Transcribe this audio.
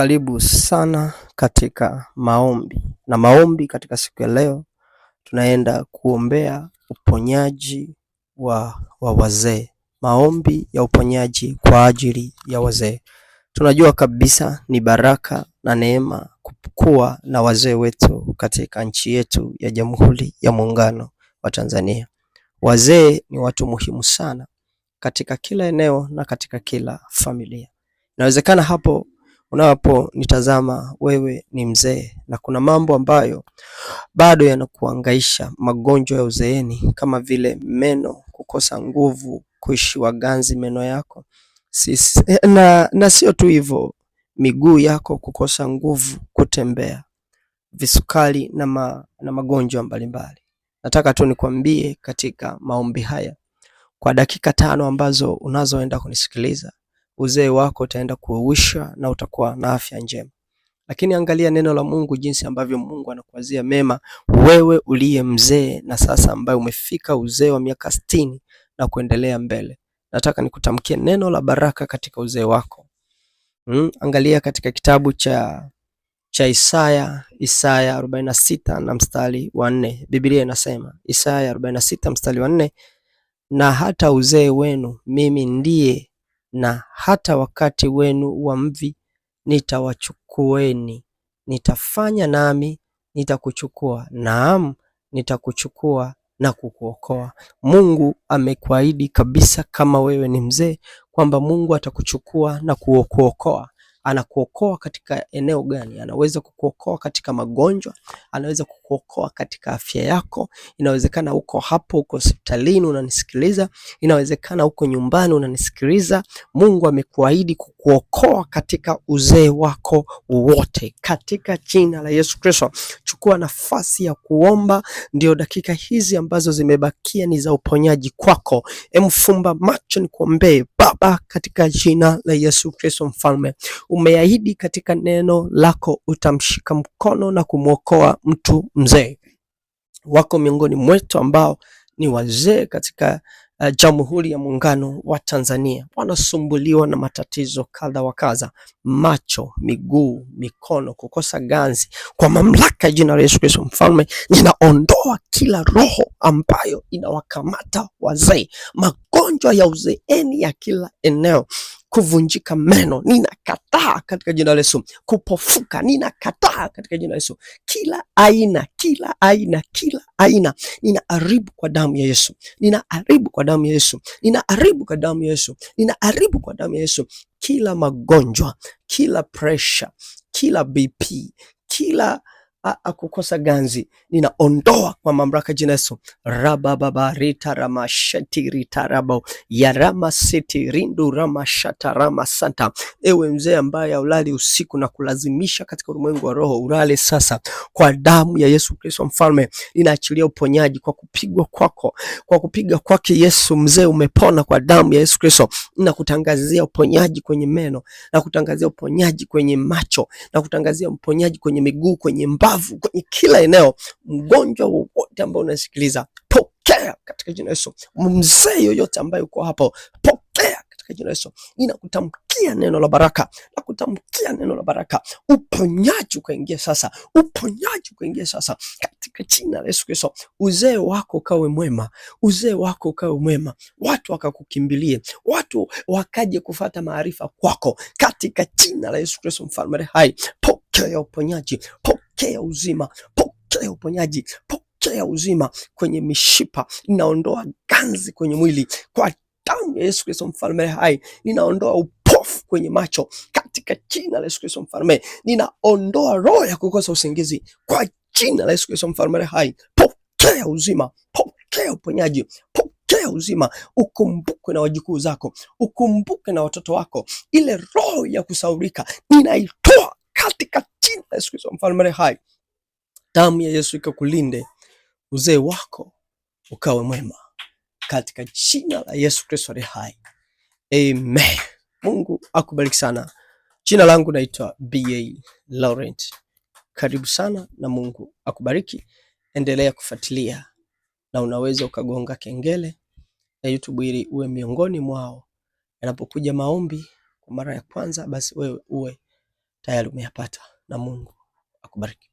Karibu sana katika maombi. Na maombi katika siku ya leo tunaenda kuombea uponyaji wa wazee. Maombi ya uponyaji kwa ajili ya wazee. Tunajua kabisa ni baraka na neema kuwa na wazee wetu katika nchi yetu ya Jamhuri ya Muungano wa Tanzania. Wazee ni watu muhimu sana katika kila eneo na katika kila familia. Inawezekana hapo unaponitazama wewe ni mzee na kuna mambo ambayo bado yanakuhangaisha, magonjwa ya uzeeni kama vile meno kukosa nguvu, kuishiwa ganzi meno yako. Sisi, na sio tu hivyo, miguu yako kukosa nguvu kutembea, visukari na magonjwa mbalimbali. Nataka tu nikwambie katika maombi haya, kwa dakika 5 ambazo unazoenda kunisikiliza, uzee wako utaenda kuuisha na utakuwa na afya njema. Lakini angalia neno la Mungu, jinsi ambavyo Mungu anakuwazia mema wewe uliye mzee na sasa ambaye umefika uzee wa miaka 60 na kuendelea mbele. Nataka nikutamkie neno la baraka katika uzee wako. Angalia katika kitabu cha Isaya, Isaya 46 na mstari wa 4. Biblia inasema, Isaya 46 mstari wa 4, na hata uzee wenu mimi ndiye, na hata wakati wenu wa mvi nitawachukueni, nitafanya nami nitakuchukua, naam nitakuchukua na kukuokoa. Mungu amekuahidi kabisa kama wewe ni mzee kwamba Mungu atakuchukua na kukuokoa. Anakuokoa katika eneo gani? Anaweza kukuokoa katika magonjwa, anaweza kukuokoa katika afya yako. Inawezekana uko hapo, uko hospitalini unanisikiliza, inawezekana uko nyumbani unanisikiliza. Mungu amekuahidi kukuokoa katika uzee wako wote, katika jina la Yesu Kristo. Chukua nafasi ya kuomba, ndio dakika hizi ambazo zimebakia ni za uponyaji kwako. Emfumba macho nikuombee. Baba, katika jina la Yesu Kristo mfalme, umeahidi katika neno lako utamshika mkono na kumwokoa mtu mzee. Wako miongoni mwetu ambao ni wazee katika Jamhuri ya Muungano wa Tanzania, wanasumbuliwa na matatizo kadha wa kadha, macho, miguu, mikono, kukosa ganzi. Kwa mamlaka ya jina la Yesu Kristo mfalme, ninaondoa kila roho ambayo inawakamata wazee, magonjwa ya uzeeni ya kila eneo, kuvunjika meno ninakataa katika jina la Yesu, kupofuka ninakataa katika jina la Yesu, kila aina, kila aina, kila aina ninaharibu kwa damu ya Yesu, ninaharibu kwa damu ya Yesu, ninaharibu kwa damu ya Yesu, ninaharibu kwa damu ya Yesu, kila magonjwa, kila pressure, kila BP, kila kukosa ganzi ninaondoa kwa mamlaka jina Yesu. Rabababa rita rama shati rita rabo yarama siti rindu rama shata rama santa. Ewe mzee ambaye haulali usiku na kulazimisha katika ulimwengu wa roho, ulale sasa kwa damu ya Yesu Kristo mfalme. Ninaachilia uponyaji kwa kupigwa kwako, kwa kupiga kwake Yesu mzee umepona kwa damu ya Yesu Kristo. Nakutangazia uponyaji kwenye meno, nakutangazia uponyaji kwenye macho, nakutangazia uponyaji kwenye miguu, kwenye mbavu, kwenye kila eneo. Mgonjwa wowote ambao unasikiliza, pokea katika jina Yesu. Mzee yoyote ambaye uko hapo, pokea katika jina Yesu. Ninakutamkia neno la baraka, nakutamkia neno la baraka, uponyaji ukaingia sasa, uponyaji ukaingia sasa katika jina la Yesu Kristo. Uzee wako ukawe mwema, uzee wako ukawe mwema, watu wakakukimbilie, watu wakaje kufata maarifa kwako katika jina la Yesu Kristo mfalme hai. Pokea uponyaji, pokea uzima, pokea uponyaji, pokea uzima kwenye mishipa. Ninaondoa ganzi kwenye mwili kwa damu ya Yesu Kristo mfalme hai. Ninaondoa upofu kwenye macho katika jina la Yesu Kristo mfalme. Ninaondoa roho ya kukosa usingizi kwa jina la Yesu Kristo mfalme hai. Pokea uzima, pokea uponyaji, pokea uzima. Ukumbukwe na wajukuu zako, ukumbuke na watoto wako. Ile roho ya kusaurika ninaitoa katika jina la Yesu Kristo mfalme hai. Damu ya Yesu ikakulinde, uzee wako ukawe mwema katika jina la Yesu Kristo aliye hai. Amen. Mungu akubariki sana. Jina langu naitwa BA Laurent. Karibu sana na Mungu akubariki. Endelea kufuatilia na unaweza ukagonga kengele ya YouTube ili uwe miongoni mwao yanapokuja maombi kwa mara ya kwanza, basi wewe uwe tayari umeyapata, na Mungu akubariki.